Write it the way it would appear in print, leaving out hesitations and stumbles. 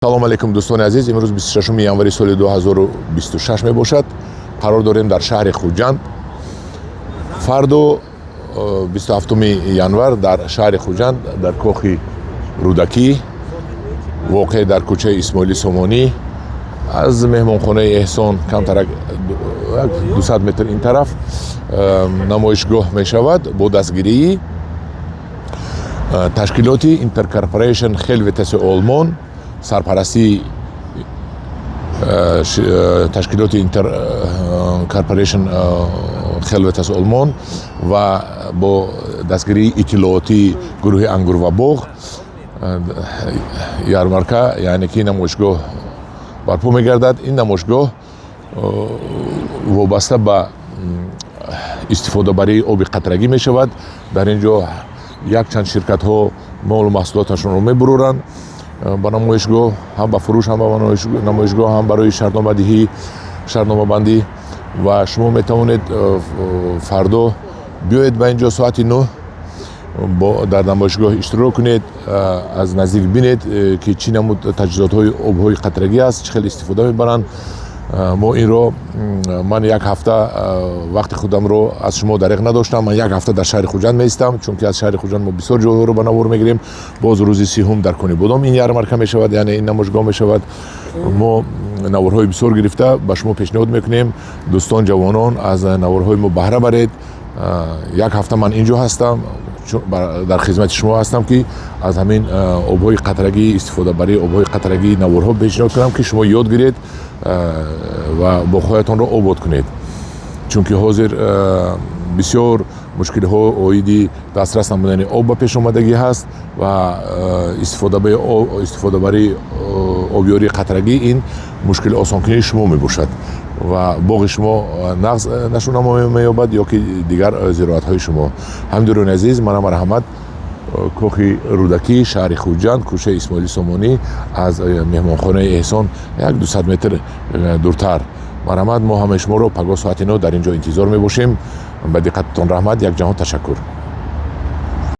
Салом алейкум, дӯстони азиз. Имрӯз 26 январи соли 2026 мебошад. Қарор дорем дар шаҳри Хуҷанд. Фардо, 27 январ, дар шаҳри Хуҷанд, дар кохи Рӯдакӣ, воқеъ дар кӯчаи Исмоили Сомонӣ, аз меҳмонхонаи Эҳсон камтарак 200 метр ин тараф, намоишгоҳ мешавад бо дастгирии ташкилоти Интеркорпорейшн Хелветаси Олмон, сарпарастии ташкилоти Интеркорпорейшн Хелветас Олмон ва бо дастгирии иттилоотии гурӯҳи Ангур ва боғ ярмарка, яъне ки намоишгоҳ барпо мегардад. Ин намоишгоҳ вобаста ба истифодабарии оби қатрагӣ мешавад. Дар ин ҷо якчанд ширкатҳо молу маҳсулоташонро мебуроранд ба намоишгоҳ, ҳам ба фурӯш, ҳам ба намоишгоҳ, ҳам барои шартномадиҳӣ, шартномабандӣ. Ва шумо метавонед фардо биёед ба ин ҷо, соати 9 дар намоишгоҳ иштирок кунед, аз наздик бинед, ки чӣ намуд таҷҳизотҳои обҳои қатрагӣ аст, чӣ хел истифода мебаранд. Мо инро, ман як ҳафта вақти худамро аз шумо дареғ надоштам. Ман як ҳафта дар шаҳри Хуҷанд меистам, чунки аз шаҳри Хуҷанд мо бисёр ҷойҳоро ба навор мегирем. Боз рӯзи 30-ум дар Конибодом ин ярмарка мешавад, яъне ин намоишгоҳ мешавад. Мо наворҳои бисёр гирифта ба шумо пешниҳод мекунем. Дӯстон, ҷавонон, аз наворҳои мо баҳра баред. Як ҳафта ман ин ҷо ҳастам, дар хизмати шумо ҳастам, ки аз ҳамин обҳои қатрагӣ, истифодабарии обҳои қатрагӣ наворҳо пешниҳод кунам, ки шумо ёд гиред ва боғҳоятонро обод кунед, чунки ҳозир бисёр мушкилиҳо оиди дастрас намудани об ба пеш омадагӣ ҳаст ва истифодабарии обёрии қатрагӣ ин мушкили осонкунии шумо мебошад ва боғи шумо нағз нашӯнамо меёбад ё ки дигар зироатҳои шумо. Ҳамдирони азиз, мана, марҳамат, кохи Рӯдакӣ, шаҳри Хуҷанд, кӯчаи Исмоили Сомонӣ, аз меҳмонхонаи Эҳсон як 200 метр дуртар. Марҳамат, мо ҳамаи шуморо пагоҳ соати 9 дар ин ҷо интизор мебошем. Ба диққататон раҳмат, як ҷаҳон ташаккур.